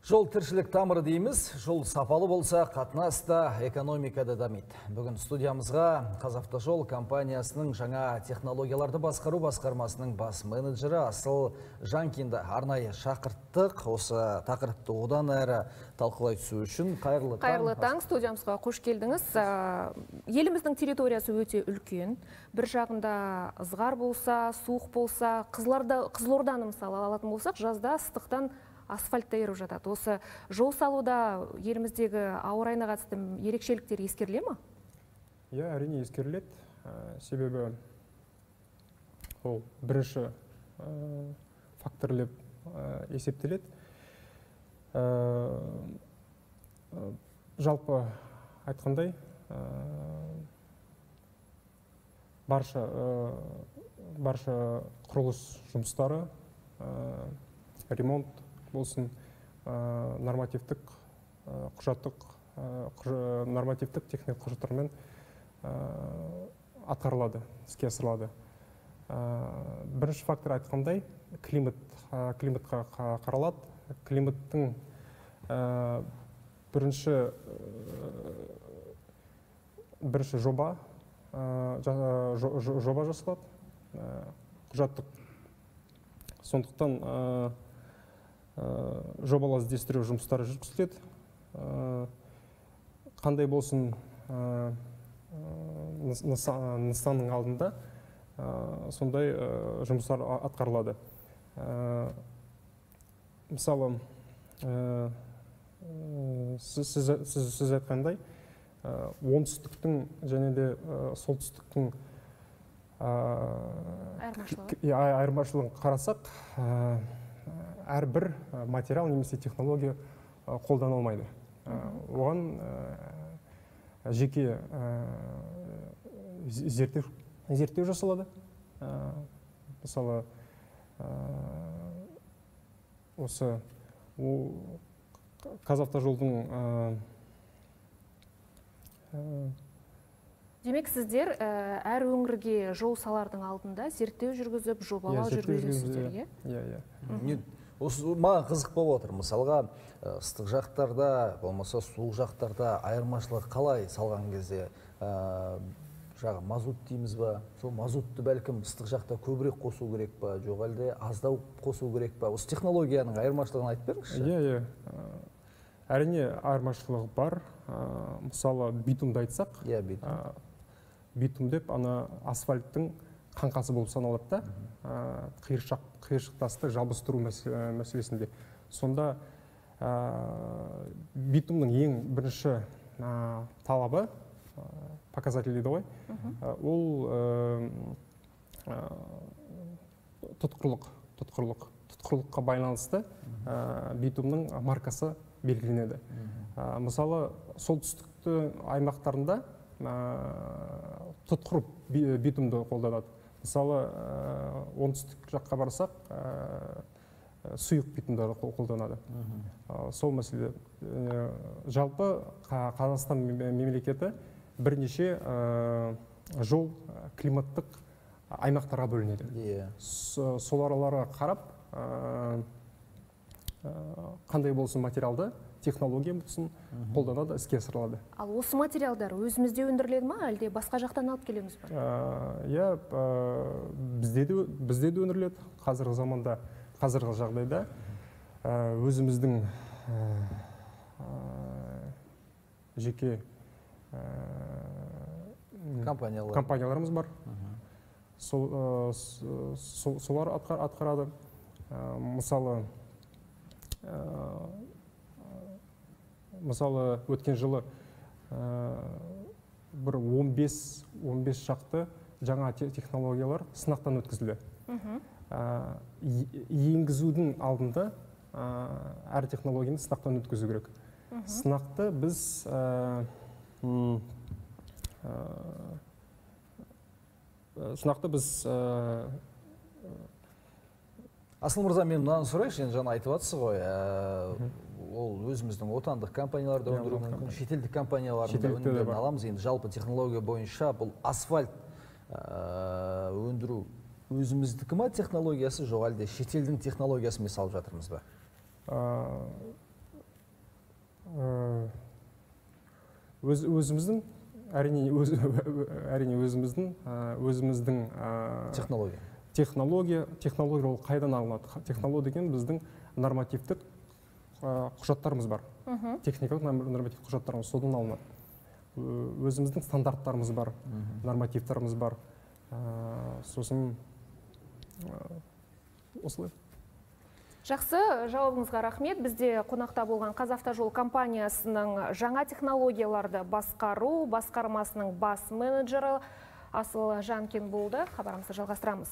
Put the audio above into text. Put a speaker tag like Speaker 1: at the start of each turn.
Speaker 1: Жол тіршілік тамыры дейміз, жол сапалы болса, қатынас та, экономика да дамиды. Бүгін студиямызға «Қазавтожол» компаниясының жаңа технологияларды басқару басқармасының бас менеджері Асыл Жанкинді арнайы шақырттық. Осы тақырыпты одан әрі талқылай түсу үшін. Қайырлы таң.
Speaker 2: Қайырлы таң, студиямызға қош келдіңіз. Еліміздің территориясы өте үлкен. Бір жағында ызғар болса, суық болса, Қызылорданы мысалы алатын болсақ, жазда ыстықтан асфальтта еріп жатады. Осы жол салуда еліміздегі ауа райына қатысты ерекшеліктер ескеріле ме?
Speaker 3: Иә, әрине ескеріледі. Себебі ол бірінші фактор деп есептеледі. Жалпы айтқандай, барша құрылыс жұмыстары, ремонт болсын, нормативтік құжаттық, нормативтік техникалық құжаттармен атқарылады, іске асырылады. Бірінші фактор айтқандай, климатқа қаралады. Климаттың бірінші жоба жасалады, құжаттық. Сондықтан жобалау іздестіру жұмыстары жүргізіледі. Қандай болсын нысанның алдында сондай жұмыстар атқарылады. Мысалы, сіз айтқандай, оңтүстіктің және де солтүстіктің айырмашылығын қарасақ, әрбір материал немесе технология қолданылмайды. Оған жеке зерттеу жасалады. Мысалы, осы «Қазавтожолдың»
Speaker 2: Демек, сіздер әр өңірге жол салардың алдында зерттеу жүргізіп, жобалау жүргізесіздер, иә?
Speaker 3: Иә, иә.
Speaker 1: Осы маған қызық болып отыр. Мысалға, ыстық жақтарда, болмаса суық жақтарда айырмашылық қалай салған кезде, жағы мазут дейміз ба? Сол мазутты бәлкім ыстық жақта көбірек қосу керек па, жоқ әлде аздау қосу керек па? Осы технологияның айырмашылығын айтып беріңізші.
Speaker 3: Иә, иә. Әрине айырмашылық бар. Мысалы, битумды айтсақ,
Speaker 1: иә, битум.
Speaker 3: Битум деп ана асфальттың қаңқасы болып саналады да, қиыршық тасты жабыстыру мәселесінде. Сонда битумның ең бірінші талабы, показатель дейді ғой, ол тұтқырлыққа байланысты битумның маркасы белгіленеді. Мысалы, солтүстікті аймақтарында тұтқыр битумды қолданады. Мысалы, оңтүстік жаққа барсақ, сұйық битумдарды қолданады. Сол мәселе. Жалпы Қазақстан мемлекеті бірнеше жол климаттық аймақтарға бөлінеді. Сол араларға қарап, қандай болсын материалды, технология болсын, қолданады, іске асырылады.
Speaker 2: Ал осы материалдар өзімізде өндіріледі ма, әлде басқа жақтан алып келеміз ба?
Speaker 3: Иә, бізде де өндіріледі. Қазіргі заманда, қазіргі жағдайда өзіміздің жеке компанияларымыз бар. Солар атқарады. Мысалы, өткен жылы бір 15 шақты жаңа технологиялар сынақтан өткізілді. Енгізудің алдында әр технологияны сынақтан өткізу керек. Сынақты біз
Speaker 1: Асыл мырза, мен мынаны сұрайыншы, енді жаңа айтып жатсыз ғой, ол өзіміздің отандық компанияларда өндіру мүмкін, шетелдік компаниялардың да өнімдерін аламыз. Енді жалпы технология бойынша бұл асфальт өндіру өзіміздікі ма технологиясы, жоқ әлде шетелдің технологиясымен салып жатырмыз ба?
Speaker 3: Өзіміздің, әрине, әрине өзіміздің
Speaker 1: технология.
Speaker 3: Технология ол қайдан алынады? Технология деген біздің нормативтік құжаттарымыз бар. Техникалық нормативтік құжаттарымыз содан алынады. Өзіміздің стандарттарымыз бар, нормативтарымыз бар. Сосын осылай.
Speaker 2: Жақсы, жауабыңызға рахмет. Бізде қонақта болған «Қазавтожол» компаниясының жаңа технологияларды басқару басқармасының бас менеджері Асыл Жанкин болды. Хабарымызды жалғастырамыз.